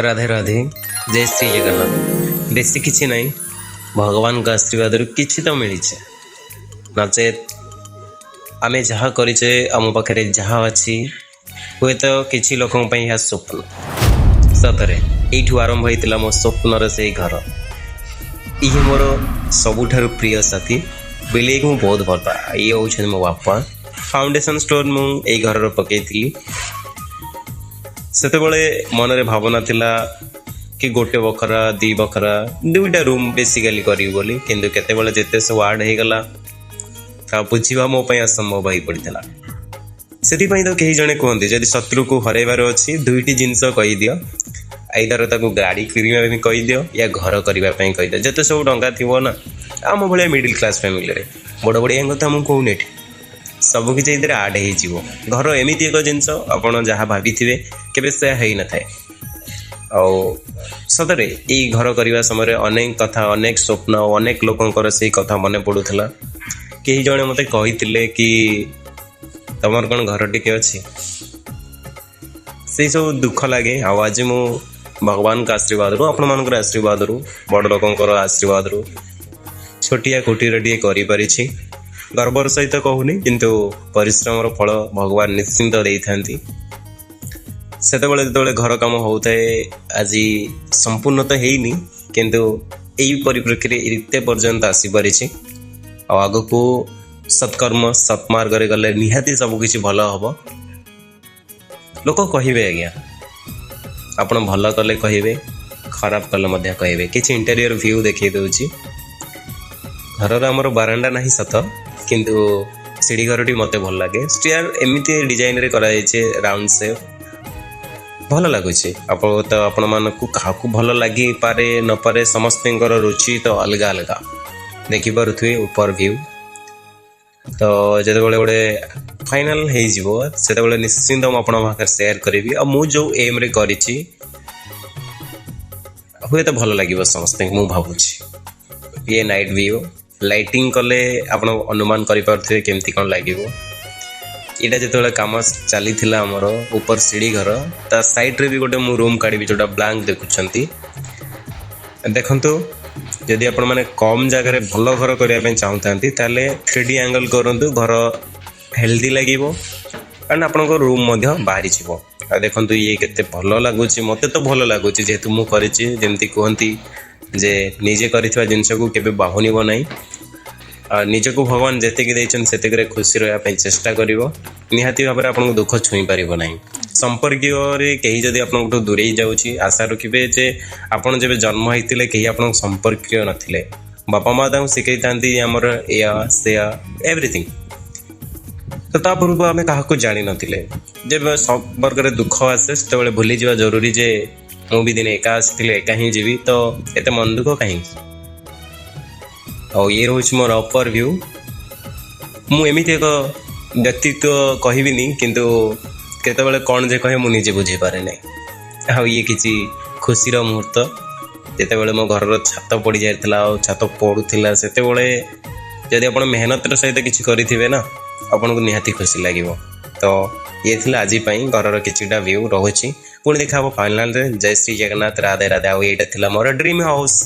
ରାଧେ ରାଧେ, ଜୟ ଶ୍ରୀ ଜଗନ୍ନାଥ। ବେଶୀ କିଛି ନାହିଁ, ଭଗବାନଙ୍କ ଆଶୀର୍ବାଦରୁ କିଛି ତ ମିଳିଛି। ନଚେତ୍ ଆମେ ଯାହା କରିଛେ, ଆମ ପାଖରେ ଯାହା ଅଛି, ହୁଏତ କିଛି ଲୋକଙ୍କ ପାଇଁ ଏହା ସ୍ୱପ୍ନ। ସତରେ ଏଇଠୁ ଆରମ୍ଭ ହେଇଥିଲା ମୋ ସ୍ୱପ୍ନର ସେଇ ଘର। ଇଏ ମୋର ସବୁଠାରୁ ପ୍ରିୟ ସାଥୀ ବିଲେଇକୁ ମୁଁ ବହୁତ ଭଲ ପାଏ। ଇଏ ହେଉଛନ୍ତି ମୋ ବାପା। ଫାଉଣ୍ଡେସନ୍ ଷ୍ଟୋନ୍ ମୁଁ ଏଇ ଘରର ପକେଇଥିଲି। ସେତେବେଳେ ମନରେ ଭାବନା ଥିଲା କି ଗୋଟେ ବଖରା, ଦି ବଖରା, ଦୁଇଟା ରୁମ୍ ବେସିକାଲି କରିବି ବୋଲି। କିନ୍ତୁ କେତେବେଳେ ଯେତେ ସବୁ ଆଡ଼୍ ହେଇଗଲା, ତାହା ବୁଝିବା ମୋ ପାଇଁ ଅସମ୍ଭବ ହେଇପଡ଼ିଥିଲା। ସେଥିପାଇଁ ତ କେହି ଜଣେ କୁହନ୍ତି, ଯଦି ଶତ୍ରୁକୁ ହରାଇବାର ଅଛି, ଦୁଇଟି ଜିନିଷ କହିଦିଅ। ଆଇଦର ତାକୁ ଗାଡ଼ି କିଣିବା ପାଇଁ କହିଦିଅ ୟା ଘର କରିବା ପାଇଁ କହିଦିଅ। ଯେତେ ସବୁ ଟଙ୍କା ଥିବ ନା, ଆମ ଭଳିଆ ମିଡ଼ିଲ୍ କ୍ଲାସ୍ ଫ୍ୟାମିଲିରେ, ବଡ଼ ବଡ଼ିଆଙ୍କ କଥା ମୁଁ କହୁନି ଏଠି, ସବୁ କିଛି ଏଥିରେ ଆଡ଼୍ ହେଇଯିବ। ଘର ଏମିତି ଏକ ଜିନିଷ, ଆପଣ ଯାହା ଭାବିଥିବେ କେବେ ସେୟା ହେଇନଥାଏ। ଆଉ ସତରେ ଏଇ ଘର କରିବା ସମୟରେ ଅନେକ କଥା, ଅନେକ ସ୍ୱପ୍ନ ଆଉ ଅନେକ ଲୋକଙ୍କର ସେଇ କଥା ମନେ ପଡ଼ୁଥିଲା। କେହି ଜଣେ ମୋତେ କହିଥିଲେ କି ତମର କ'ଣ ଘର ଟିକେ ଅଛି? ସେଇ ସବୁ ଦୁଃଖ ଲାଗେ। ଆଉ ଆଜି ମୁଁ ଭଗବାନଙ୍କ ଆଶୀର୍ବାଦରୁ, ଆପଣମାନଙ୍କର ଆଶୀର୍ବାଦରୁ, ବଡ଼ ଲୋକଙ୍କର ଆଶୀର୍ବାଦରୁ ଛୋଟିଆ କୁଟୀରଟିଏ କରିପାରିଛି। ଗର୍ବର ସହିତ କହୁନି, କିନ୍ତୁ ପରିଶ୍ରମର ଫଳ ଭଗବାନ ନିଶ୍ଚିନ୍ତ ଦେଇଥାନ୍ତି। ସେତେବେଳେ ଯେତେବେଳେ ଘର କାମ ହେଉଥାଏ, ଆଜି ସମ୍ପୂର୍ଣ୍ଣ ତ ହେଇନି, କିନ୍ତୁ ଏଇ ପରିପ୍ରେକ୍ଷୀରେ ଏତେ ପର୍ଯ୍ୟନ୍ତ ଆସିପାରିଛି। ଆଉ ଆଗକୁ ସତ୍କର୍ମ ସତ୍ମାର୍ଗରେ ଗଲେ ନିହାତି ସବୁକିଛି ଭଲ ହେବ। ଲୋକ କହିବେ ଆଜ୍ଞା, ଆପଣ ଭଲ କଲେ କହିବେ, ଖରାପ କଲେ ମଧ୍ୟ କହିବେ। କିଛି ଇଣ୍ଟେରିୟର ଭ୍ୟୁ ଦେଖେଇ ଦେଉଛି। ଘରର ଆମର ବାରଣ୍ଡା ନାହିଁ ସତ, କିନ୍ତୁ ସିଢ଼ି ଘରଟି ମୋତେ ଭଲ ଲାଗେ। ଷ୍ଟେୟାର ଏମିତି ଡିଜାଇନରେ କରାଯାଇଛି, ରାଉଣ୍ଡ ସେପ୍, ଭଲ ଲାଗୁଛି। ଆପଣ ତ ଆପଣମାନଙ୍କୁ କାହାକୁ ଭଲ ଲାଗିପାରେ ନପାରେ, ସମସ୍ତଙ୍କର ରୁଚି ତ ଅଲଗା ଅଲଗା। ଦେଖିପାରୁଥିବେ ଉପର ଭ୍ୟୁ। ତ ଯେତେବେଳେ ଗୋଟେ ଫାଇନାଲ ହେଇଯିବ, ସେତେବେଳେ ନିଶ୍ଚିନ୍ତ ମୁଁ ଆପଣଙ୍କ ପାଖରେ ସେୟାର କରିବି। ଆଉ ମୁଁ ଯେଉଁ ଏମ୍ରେ କରିଛି, ହୁଏତ ଭଲ ଲାଗିବ ସମସ୍ତଙ୍କୁ, ମୁଁ ଭାବୁଛି। ଇଏ ନାଇଟ୍ ଭ୍ୟୁ। ଲାଇଟିଂ କଲେ ଆପଣ ଅନୁମାନ କରିପାରୁଥିବେ କେମିତି କ'ଣ ଲାଗିବ। ଏଇଟା ଯେତେବେଳେ କାମ ଚାଲିଥିଲା ଆମର ଉପର ସିଢ଼ି ଘର, ତା ସାଇଡ଼୍ରେ ବି ଗୋଟେ ମୁଁ ରୁମ୍ କାଢ଼ିବି, ଯେଉଁଟା ବ୍ଲାଙ୍କ ଦେଖୁଛନ୍ତି। ଦେଖନ୍ତୁ, ଯଦି ଆପଣମାନେ କମ୍ ଜାଗାରେ ଭଲ ଘର କରିବା ପାଇଁ ଚାହୁଁଥାନ୍ତି, ତାହେଲେ 3D angle କରନ୍ତୁ। ଘର ହେଲ୍ଦି ଲାଗିବ ଆଣ୍ଡ ଆପଣଙ୍କ ରୁମ୍ ମଧ୍ୟ ବାହାରିଯିବ। ଆଉ ଦେଖନ୍ତୁ, ଇଏ କେତେ ଭଲ ଲାଗୁଛି। ମୋତେ ତ ଭଲ ଲାଗୁଛି, ଯେହେତୁ ମୁଁ କରିଛି। ଯେମିତି କୁହନ୍ତି ଯେ ନିଜେ କରିଥିବା ଜିନିଷକୁ କେବେ ବାହୁନିବ ନାହିଁ। ଆଉ ନିଜକୁ ଭଗବାନ ଯେତିକି ଦେଇଛନ୍ତି, ସେତିକିରେ ଖୁସି ରହିବା ପାଇଁ ଚେଷ୍ଟା କରିବ। ନିହାତି ଭାବରେ ଆପଣଙ୍କୁ ଦୁଃଖ ଛୁଇଁ ପାରିବ ନାହିଁ। ସମ୍ପର୍କୀୟରେ କେହି ଯଦି ଆପଣଙ୍କଠୁ ଦୂରେଇ ଯାଉଛି, ଆଶା ରଖିବେ ଯେ ଆପଣ ଯେବେ ଜନ୍ମ ହେଇଥିଲେ, କେହି ଆପଣଙ୍କ ସମ୍ପର୍କୀୟ ନଥିଲେ। ବାପା ମା ତାଙ୍କୁ ଶିଖେଇଥାନ୍ତି ଆମର ଏୟା ସେୟା ଏଭ୍ରିଥିଙ୍ଗ। ତ ତା ପୂର୍ବରୁ ଆମେ କାହାକୁ ଜାଣିନଥିଲେ। ଯେବେ ସମ୍ପର୍କରେ ଦୁଃଖ ଆସେ, ସେତେବେଳେ ଭୁଲିଯିବା ଜରୁରୀ ଯେ ମୁଁ ବି ଦିନେ ଏକା ଆସିଥିଲି, ଏକା ହିଁ ଯିବି, ତ ଏତେ ମନ ଦୁଃଖ କାହିଁକି? ଆଉ ଇଏ ରହୁଛି ମୋର ଅପର ଭ୍ୟୁ। ମୁଁ ଏମିତି ଏକ ବ୍ୟକ୍ତିତ୍ୱ କହିବିନି, କିନ୍ତୁ କେତେବେଳେ କ'ଣ ଯେ କହେ, ମୁଁ ନିଜେ ବୁଝିପାରେ ନାହିଁ। ଆଉ ଇଏ କିଛି ଖୁସିର ମୁହୂର୍ତ୍ତ, ଯେତେବେଳେ ମୋ ଘରର ଛାତ ପଡ଼ିଯାଇଥିଲା ଆଉ ଛାତ ପଡ଼ୁଥିଲା। ସେତେବେଳେ ଯଦି ଆପଣ ମେହନତର ସହିତ କିଛି କରିଥିବେ ନା, ଆପଣଙ୍କୁ ନିହାତି ଖୁସି ଲାଗିବ। ତ ଇଏ ଥିଲା ଆଜି ପାଇଁ ଘରର କିଛିଟା ଭ୍ୟୁ ରହୁଛି। ପୁଣି ଦେଖା ହେବ ଫାଇନାଲରେ। ଜୟ ଶ୍ରୀ ଜଗନ୍ନାଥ, ରାଧେ ରାଧେ। ଆଉ ଏଇଟା ଥିଲା ମୋର ଡ୍ରିମ୍ ହାଉସ୍।